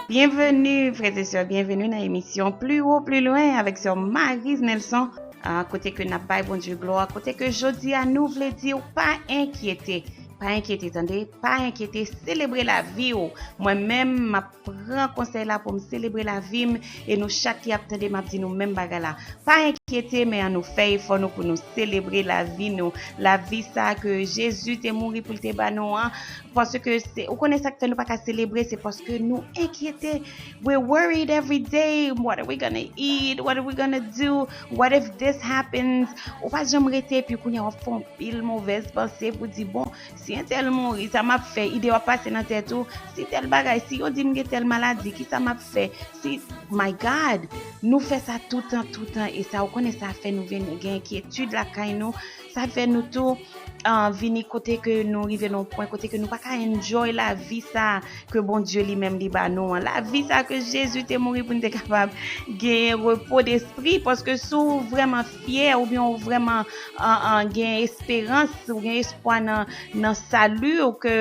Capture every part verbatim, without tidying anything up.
Byenveni, frè e sè, byenveni nan emisyon Plus haut, plus loin avèk sè Marise Nelson, ah, kote ke n ap bay Bondye glwa, kote ke jodi a nou vle di w pa enkyete, pa enkyete, tande, pa enkyete, selebre lavi w. Mwen menm, m ap pran konsèy la pou m selebre lavi m, e nou chak ki ap tande, m ap di nou menm bagay la. Pa enkyete, men an nou fè efò nou pou nou selebre lavi nou. Lavi sa ke Jezi te mouri pou l te ba nou an, paske se, ou konnen sa k fè nou pa ka selebre, se paske nou enkyete. We're worried every day. What are we gonna eat? What are we gonna do? What if this happens? Ou pa janm rete, epi kounye a w ap fè yon pil movèz panse pou di, bon, si entèl mouri, sa m ap fè? Ide yo ap pase nan tèt ou. Si tèl bagay, si yo di m gen tèl maladi, ki sa m ap fè? Si, my God, nou fè sa toutan, toutan, e sa, ou konnen sa fè nou vin gen enkyetid lakay nou. Sa fè nou tou, ah, vini kote ke nou rive nan yon pwen kote ke nou pa ka enjoy lavi sa ke Bondye li menm li ba nou an. Lavi sa ke Jezi te mouri pou n te kapab genyen repo despri, paske si w vrèman fyè oubyen w vrèman, ah, ah, gen esperans, ou gen espwa nan, nan sali w, ke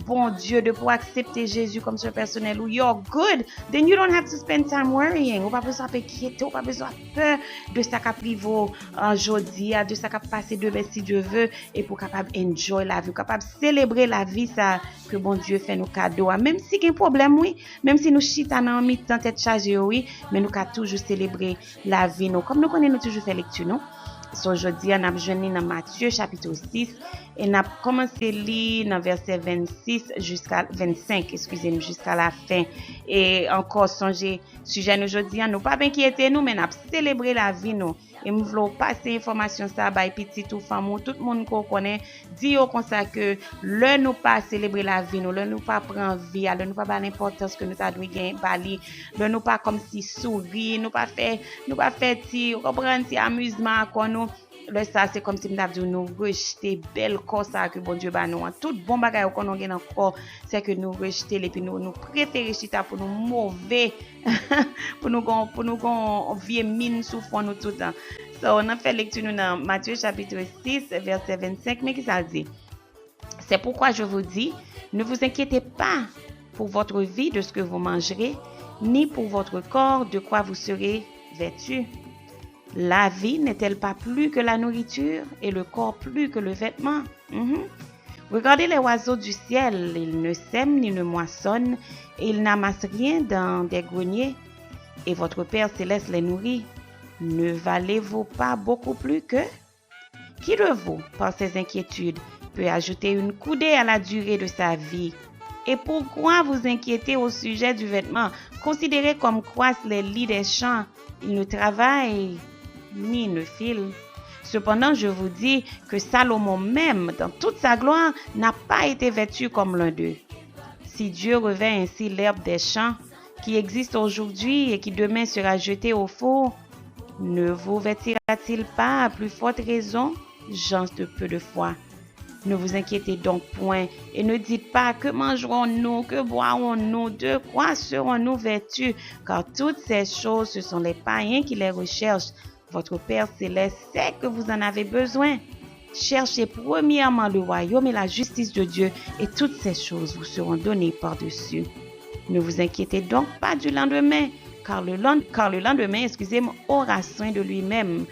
Bondye, depi w aksepte Jezi kòm sovè pèsonèl ou, you're good, then you don't have to spend time worrying. Ou pa bezwen ap enkyete, ou pa bezwen ap pè de sa k ap rive w, ah, jodi a, de sa k ap pase demen, si Dye ve, epi w kapab enjoy lavi, w kapab selebre lavi sa ke Bondye fè nou kado a. Menm si gen pwoblèm, wi, menm si nou chita nan yon mitan tèt chaje yo, wi, men nou ka toujou selebre lavi nou. Kòm nou konnen nou toujou fè lekti nou. So, jodi a, n ap jwenn li nan Matye chapit sis, e n ap kòmanse li nan vèsè vennsis jiska, vennsenk, eskize m, jiska lafen. E ankò, sonje, sijè nou jodi a, nou p ap enkyete nou, men n ap selebre lavi nou. E m vle w pase enfòmasyon sa a bay pitit ou, fanmi w, tout moun ke w konnen, di yo konsa ke lè nou pa selebre lavi nou, lè nou pa pran vi a, lè nou pa ba l enpòtans ke nou ta dwe gen ba li, lè nou pa kòmsi souri, nou pa fè, nou pa fè ti, ou konprann, ti amizman a kò nou, lè sa a, se kòmsi m t ap di w, nou rejte bèl kò sa a ke Bondye ba nou an. Tout bon bagay ou konnen w gen nan kò, se ke nou rejte l, epi nou, nou prefere chita pou nou move, pou nou gon, pou nou gon vye min sou fwon nou toutan. So, n ap fè lekti nou nan Matye chapit sis, vèsè vennsenk, men ki sa l di? C'est pourquoi je vous dis, ne vous inquiétez pas pour votre vie de ce que vous mangerez, ni pour votre corps de quoi vous serez vêtu. La vie n'est-elle pas plus que la nourriture et le corps plus que le vêtement? Mhm. Regardez les oiseaux du ciel, ils ne sèment ni ne moissonnent, et ils n'amassent rien dans des greniers, et votre Père céleste les nourrit. Ne valez-vous pas beaucoup plus qu'eux? Qui de vous, par ses inquiétudes, peut ajouter une coudée à la durée de sa vie? Et pourquoi vous inquiéter au sujet du vêtement? Considérez comme croissent les lys des champs. Ils ne travaillent ni ne filent. Cependant, je vous dis que Salomon même, dans toute sa gloire, n'a pas été vêtu comme l'un d'eux. Si Dieu revêt ainsi l'herbe des champs, qui existe aujourd'hui et qui demain sera jetée au four, ne vous vêtira-t-il pas à plus forte raison, gens de peu de foi? Ne vous inquiétez donc point, et ne dites pas, que mangerons-nous, que boirons-nous, de quoi serons-nous vêtus? Car toutes ces choses, ce sont les païens qui les recherchent. Votre Père céleste sait que vous en avez besoin. Cherchez premièrement le royaume et la justice de Dieu, et toutes ces choses vous seront données par-dessus. Ne vous inquiétez donc pas du lendemain, car le, lend- car le lendemain, excusez-moi, aura soin de lui-même.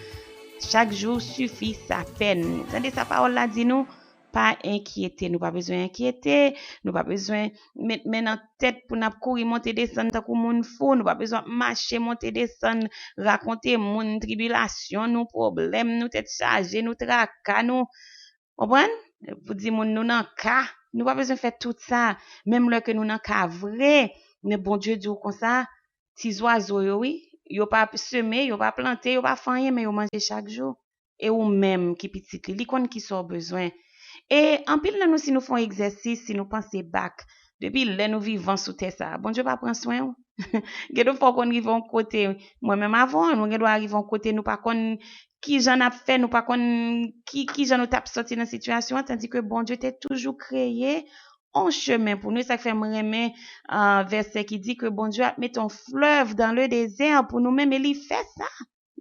Chaque jour suffit sa peine. Tande sa pawòl la di nou, pa enkyete, nou pa bezwen enkyete, nou pa bezwen met men nan tèt pou n ap kouri monte desann tankou moun fou, nou pa bezwen ap mache monte desann, rakonte moun tribilasyon nou, pwoblèm nou, tèt chaje nou, traka nou. Konprann? Pou di moun nou nan ka, nou pa bezwen fè tout sa, menm lè ke nou nan ka vre, men Bondye di w konsa, ti zwazo yo, wi, yo pa seme, yo pa plante, yo pa fè anyen, men yo manje chak jou. E ou menm ki pitit li, li konn kisa w bezwen. E anpil nan nou, si nou fè yon egzèsis, si nou panse bak, depi lè nou vivan sou tè sa a, Bondye pa pran swen w. Gen de fwa w konn rive yon kote, mwen menm avan w, nou gen dwa rive yon kote, nou pa konn kijan n ap fè, nou pa konn ki, kijan nou t ap sòti nan sitiyasyon an, tandike Bondye te toujou kreye yon chemen pou nou. E sa k fè m renmen, ah, vèsè ki di ke Bondye ap mete yon flèv dans le désert pou nou menm, e li fè sa.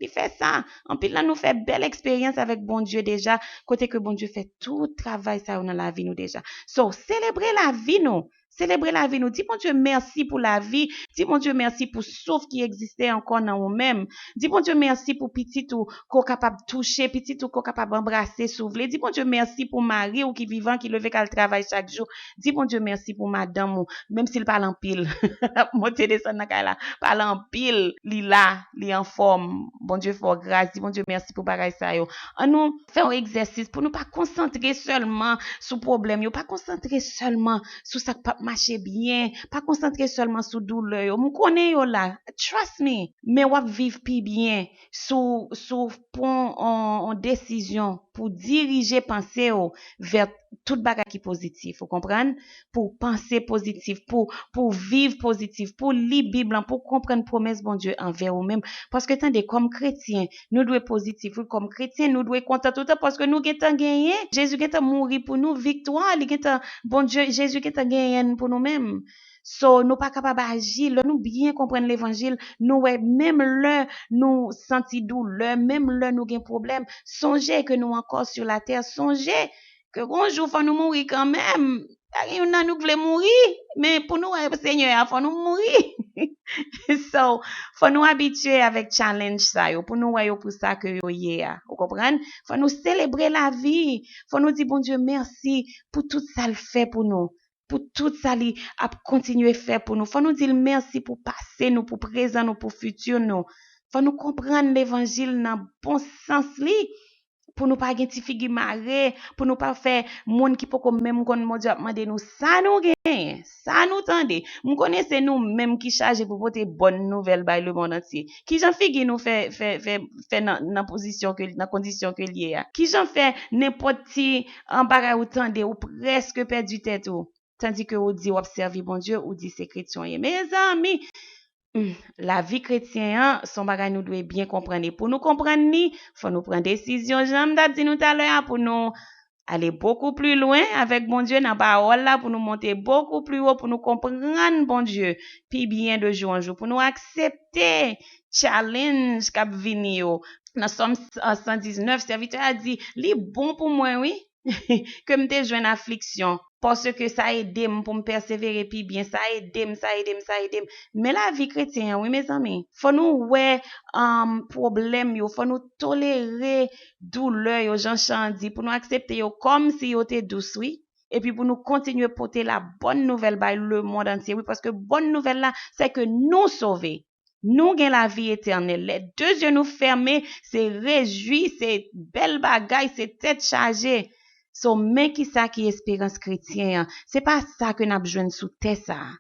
Li fè sa. Anpil nan nou fè bèl eksperyans avèk Bondye deja, kote ke Bondye fè tout travay sa yo nan lavi nou deja. So, selebre lavi nou. Selebre lavi nou. Di Bondye mèsi pou lavi. Di Bondye mèsi pou souf ki egziste ankò nan ou menm. Di Bondye mèsi pou pitit ou ke w kapab touche, pitit ou ke w kapab anbrase si w vle. Di Bondye mèsi pou mari w ki vivan, ki leve k al travay chak jou. Di Bondye mèsi pou madanm ou, menm si l pale anpil. L ap monte desann nan kay la, pale anpil. Li la, li anfòm. Bondye fè w gras. Di Bondye mèsi pou bagay sa yo. An nou fè yon egzèsis pou nou pa konsantre sèlman sou pwoblèm yo, pa konsantre sèlman sou sa k p ap mache byen, pa konsantre sèlman sou doulè yo. M konnen yo la, trust me, men w ap viv pi byen si w, si w pran yon, yon desizyon pou dirije panse w vè tout bagay ki pozitif, ou konprann? Pou w panse pozitif, pou, pou w viv pozitif, pou w li Bib lan, pou w konprann pwomès Bondye anvè ou menm. Paske tande, kòm kretyen, nou dwe pozitif, wi, kòm kretyen, nou dwe kontan toutan, paske nou gentan genyen. Jezi gentan mouri pou nou, viktwa, li gentan, Bondye, Jezi gentan genyen l pou nou menm. So, nou pa kapab aji. Lè nou byen konprann levanjil, nou wè menm lè nou santi doulè, menm lè nou gen pwoblèm, sonje ke nou ankò sou latè, sonje ke gon jou fò nou mouri kanmenm. Pa gen youn nan nou k vle mouri, men pou nou wè Senyè a, fò nou mouri. So, fò nou abitye avèk challenge sa yo, pou nou wè yo pou sa ke yo ye a. Ou konprann? Fò nou selebre lavi. Fò nou di Bondye mèsi pou tout sa l fè pou nou, pou tout sa li ap kontinye fè pou nou. Fò nou di l mèsi pou pase nou, pou prezan nou, pou fiti nou. Fò nou konprann levanjil nan bon sans li, pou nou pa gen ti figi mare, pou nou pa fè moun ki poko menm konn Bondye ap mande nou sa nou genyen, sa nou tande. M konnen se nou menm ki chaje pou pote bòn nouvèl bay lemonn antye. Kijan figi nou fè, fè, fè, fè nan, nan pozisyon ke, nan kondisyon ke l ye a? Kijan fè nenpòt ti, an, bagay ou tande, ou prèske pèdi tèt ou, tandike ou di w ap sèvi Bondye, ou di se kretyen w ye? Mezanmi, hmm, lavi kretyen an, se yon bagay nou dwe byen konprann. E pou nou konprann li, fò nou pran desizyon, jan m t ap di nou talè a, pou nou ale bokou pli lwen avèk Bondye nan pawòl la, pou nou monte bokou pli wo, pou nou konprann Bondye pi byen de jou an jou, pou nou aksepte challenge k ap vini yo. Nan Sòm, euh, san diznèf, sèvitè a di, li bon pou mwen, wi, ke m te jwenn afliksyon, paske sa ede m pou m pèsevere pi byen, sa ede m, sa ede m, sa ede m. Men lavi kretyen an, wi, mezanmi, fò nou wè, um, pwoblèm yo, fò nou tolere doulè yo, jan chan an di, pou nou aksepte yo kòmsi yo te dous, wi. Epi pou nou kontinye pote la bòn nouvèl bay lemonn antye, wi, paske bòn nouvèl la, se ke nou sove. Nou gen lavi etènèl. Lè de zye nou fèmen, se rejwi, se bèl bagay, se tèt chaje. So, men kisa ki esperans kretyen an. Se pa sa ke n ap jwenn sou tè sa a.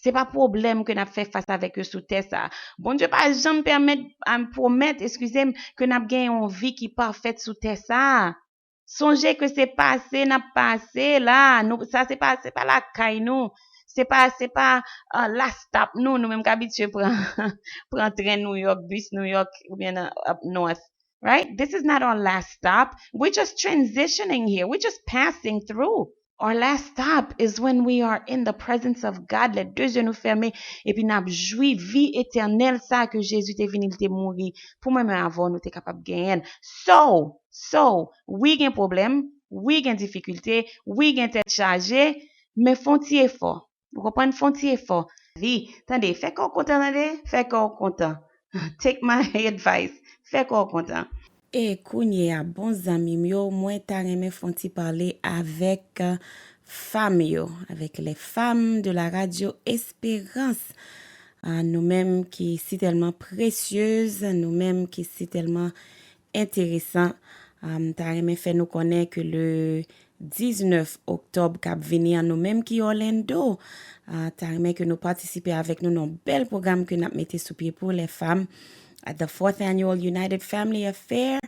Se pa pwoblèm ke n ap fè fas avèk yo sou tè sa a. Bondye pa janm pèmèt, a, pwomèt, eskize m, ke n ap gen yon vi ki pafèt sou tè sa a. Sonje ke se pase n ap pase la. Nou, sa se pa, se pa lakay nou. Se pa, se pa, uh, last stop nou. Nou menm k abitye pran, pran tren New York, bis New York, oubyen nan, up north. Right? This is not our last stop. We're just transitioning here. We're just passing through. Our last stop is when we are in the presence of God. Lè de zye nou fèmen, epi n ap jwi vi etènèl sa ke Jezi te vini, li te mouri pou mwen menm avè w, nou te kapab genyen l. So, so, wi gen pwoblèm, wi gen difikilte, wi gen tèt chaje, men fè yon ti efò. Ou konprann? Fè yon ti efò. Wi, tande, fè kè w kontan, tande, fè kè w kontan. Take my advice. Fè kè w kontan. E kounye a, bon zanmi m yo, mwen ta renmen fè yon ti pale avèk, euh, fanm yo, avec les femmes de la radio Espérance. Ah, nou menm ki si tèlman presyez, nou menm ki si tèlman enteresan. Ah, m ta renmen fè nou konnen ke le diznèf oktòb k ap vini an, nou menm ki Orlando, ah, ta renmen ke nou patisipe avèk nou nan yon bèl pwogram ke n ap mete sou pye pou les femmes. At the fourth annual United Family Affair,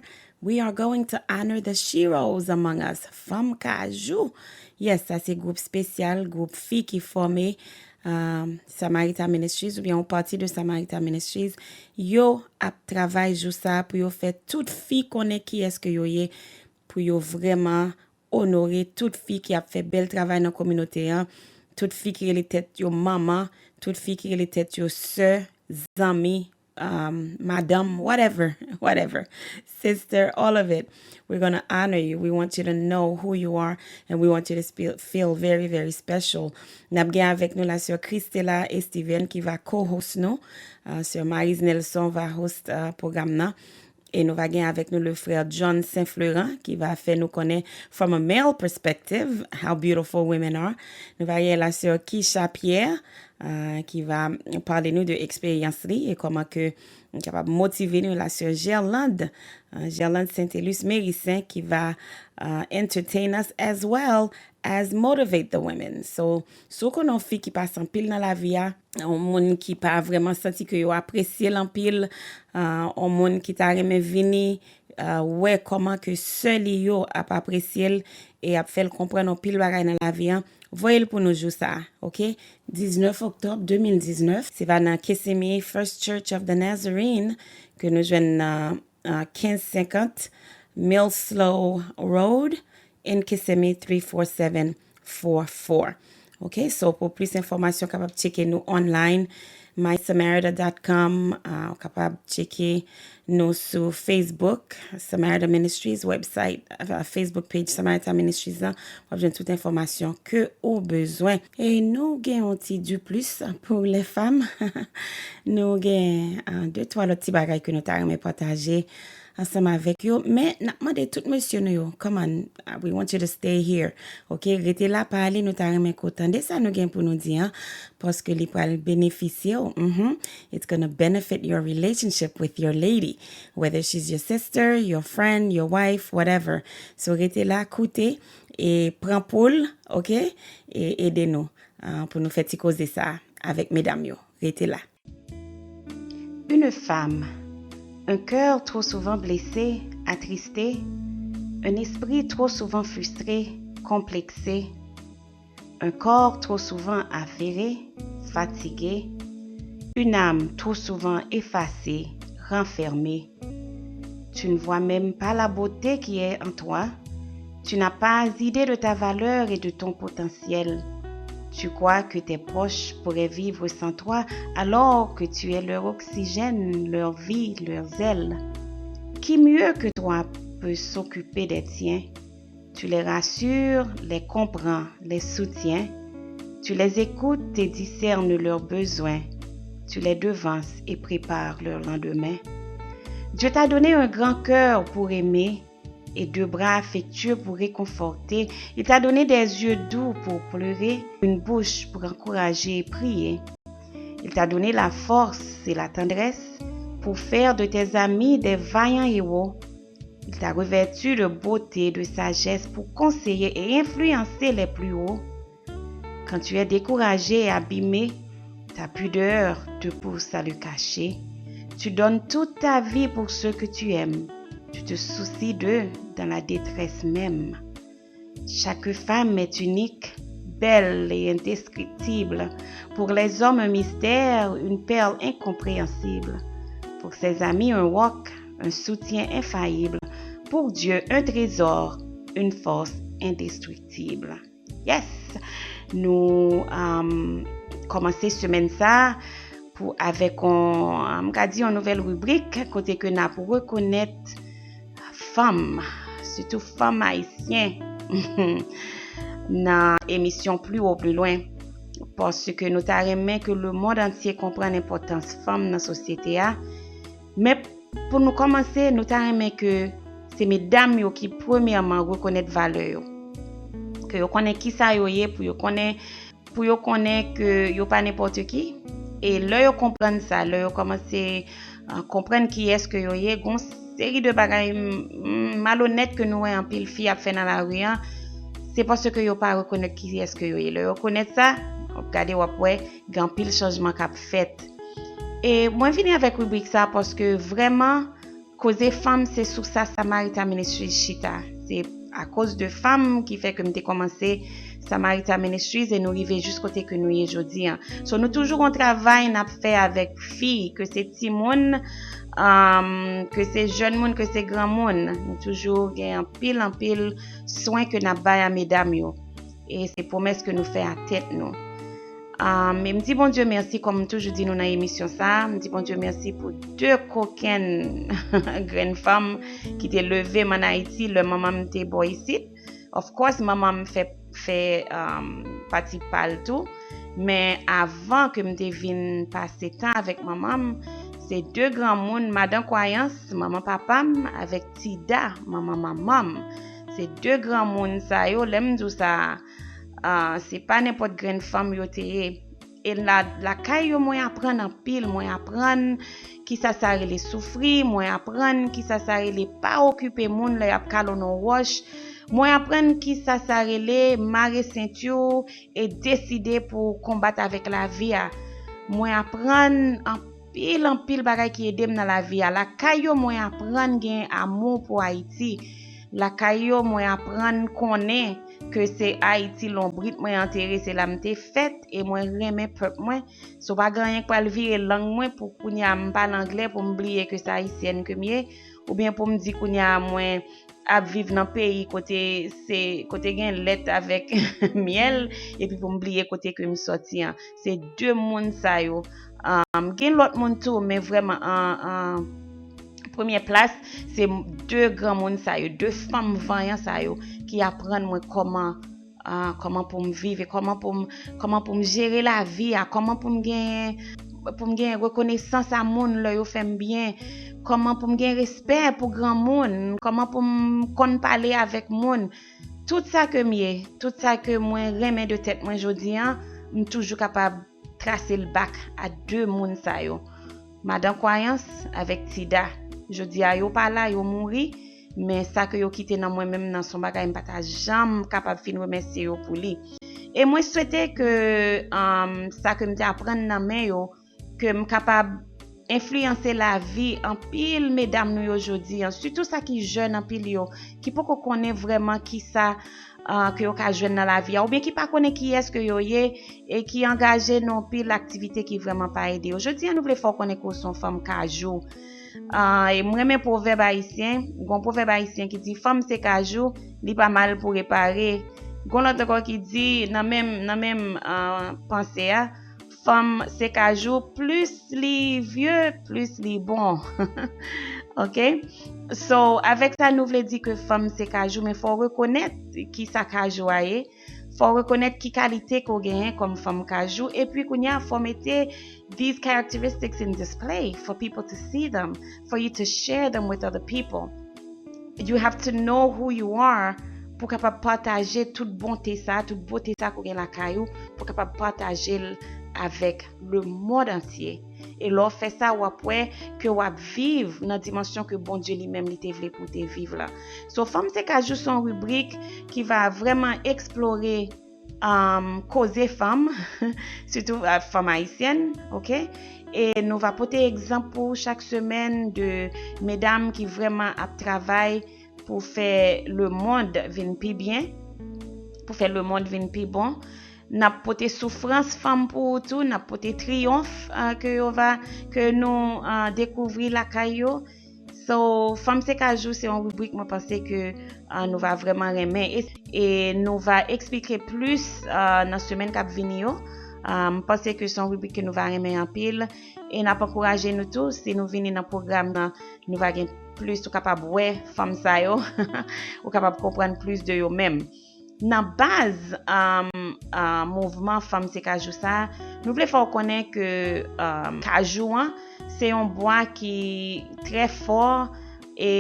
we are going to honor the sheroes among us. Fanm Kajou. Yes, sa se gwoup espesyal, gwoup fi ki fòme, ah, Samaritan Ministries oubyen yon pati de Samaritan Ministries. Yo ap travay jou sa a pou yo fè tout fi konnen kiyès ke yo ye, pou yo vrèman onore tout fi ki ap fè bèl travay nan kominote an, tout fi ki rele tèt yo manman, tout fi ki rele tèt yo sè, zanmi, um, madame, whatever, whatever, sister, all of it. We're going to honor you. We want you to know who you are, and we want you to feel, feel very, very special. N ap gen avèk nou la sè Christella Esteven ki va co-host nou. Uh, sè Marise Nelson va host uh, pwogram nan. E nou va gen avèk nou le frè John Saint Florent ki va fè nou konnen from a male perspective how beautiful women are. Nou va gen la sè Kisha Pierre uh, ki va pale nou de eksperyans li e kòman ke nou kapab motive nou. La sè Gerlande, uh, Gerlande Saint-Élus Méricin ki va uh, entertain us as well as motivate the women. So, si w konnen yon fi ki pase anpil nan lavi a, yon moun ki pa vrèman santi ke yo apresye l anpil, uh, yon moun ki ta renmen vini uh, wè kòman ke sè li yo ap apresye l e ap fè l konprann yon pil bagay nan lavi an, voye l pou nou jou sa a, oke? Diznèf oktòb de mil diznèf, se va nan Kissimmee First Church of the Nazarene ke nou jwenn nan uh, kenz senkant Mill Slough Road in Kissimmee three four seven four four. Ok, so pou plis enfòmasyon, kapab tcheke nou online, my samaritan dot com, uh, kapab tcheke nou sou Facebook, Samaritan Ministries website, uh, Facebook page Samaritan Ministries la, w ap jwenn tout enfòmasyon ke ou bezwen. E nou gen yon ti du plus pour les femmes. Nou gen uh, de twa lòt ti bagay ke nou ta renmen pataje ansanm avèk yo, men n ap mande tout mesye nou yo, come on, uh, we want you to stay here, ok? Rete la, pa ale, nou ta renmen ke w tande sa nou gen pou nou di an, paske li pral benefisye w, mhm. It's gonna benefit your relationship with your lady, whether she's your sister, your friend, your wife, whatever. So rete la, koute, e pran poul, ok? E ede nou uh, pou nou fè ti koze sa avèk medam yo. Rete la. Une femme, un cœur trop souvent blessé, attristé, un esprit trop souvent frustré, complexé, un corps trop souvent affairé, fatigué, une âme trop souvent effacée, renfermée. Tu ne vois même pas la beauté qui est en toi. Tu n'as pas idée de ta valeur et de ton potentiel. Tu crois que tes proches pourraient vivre sans toi alors que tu es leur oxygène, leur vie, leurs ailes. Qui mieux que toi peut s'occuper des tiens? Tu les rassures, les comprends, les soutiens. Tu les écoutes et discernes leurs besoins. Tu les devances et prépares leur lendemain. Dieu t'a donné un grand cœur pour aimer et deux bras affectueux pour réconforter. Il t'a donné des yeux doux pour pleurer, une bouche pour encourager et prier. Il t'a donné la force et la tendresse pour faire de tes amis des vaillants héros. Il t'a revêtu de beauté, de sagesse pour conseiller et influencer les plus hauts. Quand tu es découragé et abîmé, ta pudeur te pousse à le cacher. Tu donnes toute ta vie pour ceux que tu aimes. Tu te soucies d'eux dans la détresse même. Chaque femme est unique, belle et indescriptible. Pour les hommes, un mystère, une perle incompréhensible. Pour ses amis, un roc, un soutien infaillible. Pour Dieu, un trésor, une force indestructible. Yes! Nou um, kòmanse semèn sa pou avèk on, m ka di on nouvèl ribrik kote ke n ap rekonèt fanm, sitou fanm ayisyen nan emisyon Plus haut, plus loin, paske nou ta renmen ke lemonn antye konprann enpòtans fanm nan sosyete a. Men pou nou kòmanse, nou ta renmen ke se medam yo ki premyèman rekonèt valè yo. Ke yo konnen kisa yo ye, pou yo konnen pou yo konnen ke yo pa nenpòt ki. E lè yo konprann sa, lè yo kòmanse uh, konprann kiyès ke yo ye, gon seri de bagay m- m- malonèt ke nou wè anpil fi ap fè nan lari an, se paske yo pa rekonèt kiyès ke yo ye. Lè yo rekonèt sa, w ap gade, w ap wè gen anpil chanjman k ap fèt. E mwen vini avèk ribrik sa paske vrèman, koze fanm se sou sa Samaritan Ministries chita. Se akoz de fanm ki fè ke m te kòmanse Samaritan Ministries e nou rive jis kote ke nou ye jodi an. So nou toujou gon travay n ap fè avèk fi, ke se timoun, um, ke se jèn moun, ke se granmoun. Nou toujou gen anpil, anpil swen ke n ap bay a medam yo. E se pwomès ke nou fè a tèt nou. Um, e m di Bondye mèsi, kòm m toujou di nou nan emisyon sa a, m di Bondye mèsi pou de kokenn grenn fanm ki te leve m ann Ayiti lè manman m te bò isit. Of course, manman m fè, fè um, pati pa l tou. Men avan ke m te vin pase tan avèk manman m, se de granmoun, Madan Kwayans, manman papa m, avèk Tida, manman manman m. Se de granmoun sa yo, lè m di w sa, uh, se pa nenpòt grenn fanm yo te ye. E la, lakay yo, mwen aprann anpil. Mwen aprann kisa sa rele soufri. Mwen aprann kisa sa rele pa okipe moun lè y ap kalone yon wòch. Mwen aprann kisa sa rele mare senti w e deside pou w konbat avèk lavi a. Mwen aprann anpil, anpil bagay ki ede m nan lavi a. Lakay yo, mwen aprann gen amou pou Ayiti. Lakay yo, mwen aprann konnen ke se Ayiti lonbrit mwen antere, se la m te fèt e mwen renmen pèp mwen. So pa gen anyen k pral vire lang mwen pou kounye a m pale anglè pou m bliye ke se ayisyèn ke m ye, oubyen pou m di kounye a mwen ap viv nan peyi kote se, kote gen lèt avèk myèl, epi pou m bliye kote ke m sòti an. Se de moun sa yo. Um, gen lòt moun tou, men vrèman, an, an premyè plas, se de granmoun sa yo, de fanm vanyan sa yo ki aprann mwen kòman, ah, kòman pou m viv e kòman pou m, kòman pou m jere lavi a, kòman pou m gen, pou m gen rekonesans a moun lè yo fè m byen, kòman pou m gen respè pou granmoun, kòman pou m konn pale avèk moun. Tout sa ke m ye, tout sa ke mwen renmen de tèt mwen jodi an, m toujou kapab trase l bak a de moun sa yo. Madan Kwayans avèk Tida. Jodi a, yo pa la, yo mouri, men sa ke yo kite nan mwen menm nan se yon bagay m pa ta janm kapab fin remèsye yo pou li. E mwen swete ke, um, sa ke m te aprann nan men yo, ke m kapab enfliyanse lavi anpil medam nou yo jodi an, sitou sa ki jèn anpil yo, ki poko konnen vrèman kisa, ah, ke yo ka jwenn nan lavi a, oubyen ki pa konnen kiyès ke yo ye, e ki angaje nan anpil aktivite ki vrèman pa ede yo. Jodi an, nou vle fè w konnen ke w se yon fanm kajou. Ah, e m renmen pwovèb ayisyen. Gon pwovèb ayisyen ki di, "Fanm se kajou, li pa mal pou repare." Gon lòt ankò ki di, nan menm, nan menm, ah, panse a, "Fanm se kajou, plis li vye, plis li bon." Ok? So, avèk sa, nou vle di ke fanm se kajou, men fò w rekonèt kisa kajou a ye. Fò w rekonèt ki kalite ke w genyen kòm fanm kajou. Epi, kounye a, fò w mete these characteristics in display for people to see them, for you to share them with other people. You have to know who you are pou kapab pataje tout bonte sa, tout bote sa ke w gen lakay ou, pou kapab pataje l avèk le monde entier. E lè w fè sa, w ap wè ke w ap viv nan dimansyon ke Bondye li menm li te vle pou w te viv la. So, Fanm se Kajou se yon ribrik ki va vrèman eksplore, um, koze fanm, sitou, uh, fanm ayisyèn, ok? E nou va pote egzanp pou chak semèn de medam ki vrèman ap travay pou fè lemonn vin pi byen, pou fè lemonn vin pi bon. N ap pote soufrans fanm pou ou tou, n ap pote triyonf, ah, ke yo va, ke nou, ah, dekouvri lakay yo. So, Fanm se Kajou se yon ribrik mwen panse ke, ah, nou va vrèman renmen. E, e nou va eksplike plis, ah, nan semèn k ap vini yo. Ah, m panse ke se yon ribrik ke nou va renmen anpil. E n ap ankouraje nou tou, si nou vini nan pwogram nan, nou va gen plis, ou kapab wè fanm sa yo, ou kapab konprann plis de yo menm. Nan baz, um, uh, mouvman Fanm se Kajou sa, nou vle fè w konnen ke, um, kajou an, se yon bwa ki trè fò, e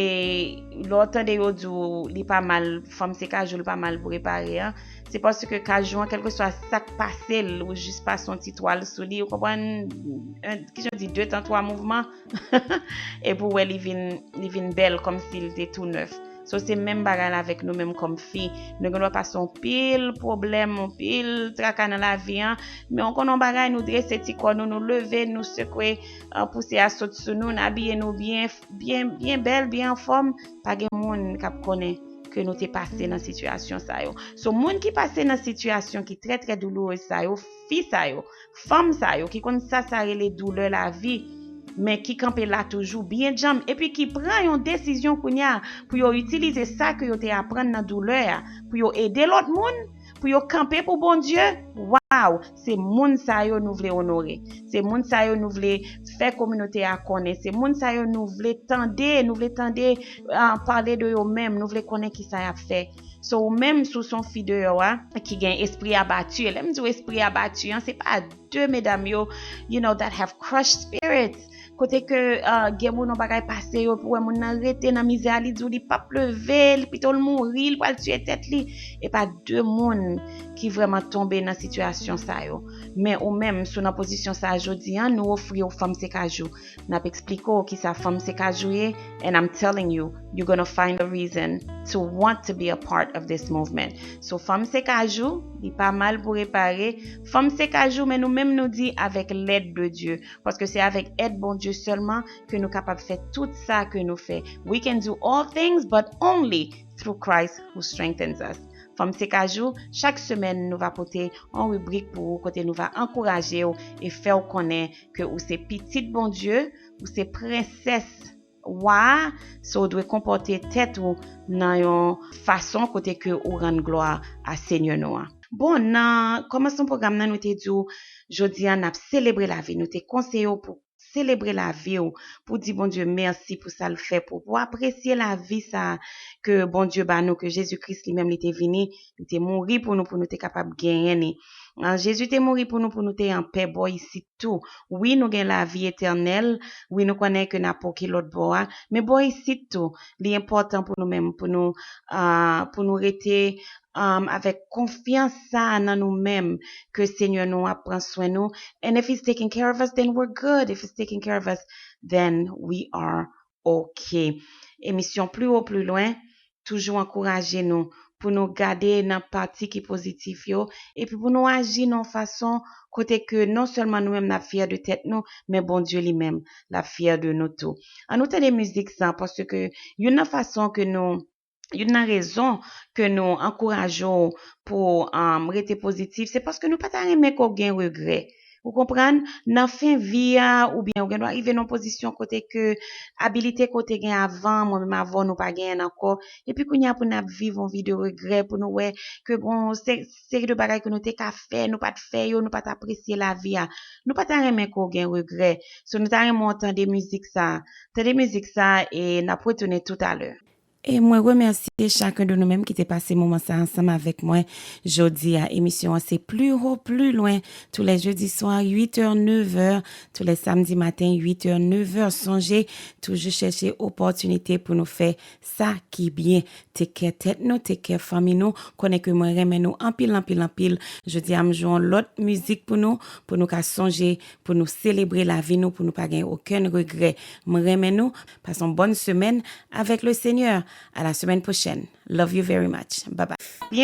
lè w tande yo di w li pa mal, Fanm se Kajou, li pa mal pou repare an, se paske kajou an, kèlkeswa sa k pase l, ou jis pase yon ti twal sou li, ou konprann, en, kijan di, de tan twa mouvman, epi w wè li vin, li vin bèl kòmsi l te tou nèf. So, se menm bagay la avèk nou menm kòm fi. Nou gen dwa pase yon pil pwoblèm, yon pil traka nan lavi an, men w konnen yon bagay, nou drese ti kò nou, nou leve, nou sekwe, ah, pousyè a sot sou nou, n abiye nou byen, byen, byen bèl, byen anfòm. Pa gen moun k ap konnen ke nou te pase nan sitiyasyon sa yo. So, moun ki pase nan sitiyasyon ki trè, trè doulourez sa yo, fi sa yo, fanm sa yo ki konn sa sa rele doulè lavi, men ki kanpe la toujou byen djanm, epi ki pran yon desizyon kounye a pou yo itilize sa ke yo te aprann nan doulè a, pou yo ede lòt moun, pou yo kanpe pou Bondye. Waw, How? Se moun sa yo nou vle onore. Se moun sa yo nou vle fè kominote a konnen. Se moun sa yo nou vle tande, nou vle tande uh, pale de yo menm, nou vle konnen ki sa y ap fè. So ou menm si w se yon fi deyò a ki gen espri abati, e lè m di w espri abati an, se pa de medam yo, you know, that have crushed spirits. Kote ke uh, gen moun yon bagay pase yo, pou wè moun nan rete nan mizè a, li di w li p ap leve, li pito l mouri, li pral tiye tèt li. E pa de moun ki vrèman tonbe nan sitiyasyon sa yo. Men ou menm, si w nan pozisyon sa a jodi an, nou ofri w Fanm se Kajou. N ap eksplike w kisa Fanm se Kajou ye, and I'm telling you, you're gonna find a reason to want to be a part of this movement. So Fanm se Kajou, li pa mal pou repare. Fanm se Kajou, men nou menm nou di avec l'aide de Dieu. Paske se avèk èd Bondye sèlman ke nou kapab fè tout sa ke nou fè. We can do all things, but only through Christ who strengthens us. Fanm se Kajou, chak semèn nou va pote yon ribrik pou ou kote nou va ankouraje w e fè w konnen ke ou se pitit Bondye, ou se prensès wa a, so w dwe konpòte tèt ou nan yon fason kote ke ou rann glwa a Senyè nou an. Bon, nan kòmansman pwogram nan, nou te di w, jodi a n ap selebre lavi. Nou te konseye w pou selebre lavi w, pou di Bondye mèsi pou sa l fè pou, pou apresye lavi sa ke Bondye ba nou, ke Jezi Kris li menm li te vini, li te mouri pou nou, pou nou te kapab genyen ni. An, Jezi te mouri pou nou, pou nou te anpè bò isit tou. Wi, nou gen lavi etènèl. Wi, nou konnen ke n ap oke lòt bò a. Men bò isit tou, li enpòtan pou nou menm, pou nou, ah, pou nou rete um, avèk konfyans sa a nan nou menm, ke Senyè nou ap pran swen nou. And if he's taking care of us, then we're good. If he's taking care of us, then we are okay. Emisyon Plus haut, plus loin, toujou ankouraje nou pou nou gade nan pati ki pozitif yo, epi pou nou aji nan yon fason kote ke non sèlman nou menm n ap fyè de tèt nou, men Bondye li menm l ap fyè de nou tou. An nou tande mizik sa, paske youn nan fason ke nou youn nan rezon ke nou ankouraje w pou um, rete pozitif, se paske nou pa ta renmen ke w gen regrè. Ou konprann? Nan fen vi a, oubyen ou gen dwa rive nan yon pozisyon kote ke abilite ke w te gen avan, mwen menm avè w, nou pa genyen l ankò. Epi kounye a pou n ap viv yon vi de regrè, pou nou wè ke gen yon se- seri de bagay ke nou te ka fè, nou pa t fè yo, nou pa t apresye lavi a. Nou pa ta renmen ke w gen regrè. So nou ta renmen w tande mizik sa. Tande mizik sa e n ap retounen toutalè. E mwen remèsye chacun de nou menm ki te pase moman sa ansanm avèk mwen jodi a. Emisyon an se Plus haut, plus loin, tous les jeudis soirs, huit heures, neuf heures, tous les samedis matin, huit heures, neuf heures. Sonje, toujou chèche opòtinite pou nou fè sa ki byen. Take care tèt nou, take care fanmi nou. Konnen ke mwen renmen nou anpil, anpil, anpil. Jodi a, m jwe yon lòt mizik pou nou, pou nou ka sonje, pou nou selebre lavi nou, pou nou pa gen okenn regrè. Mwen renmen nou. Pase yon bòn semèn avec le Seigneur. À la semaine prochaine. Love you very much. Bye bye. Byen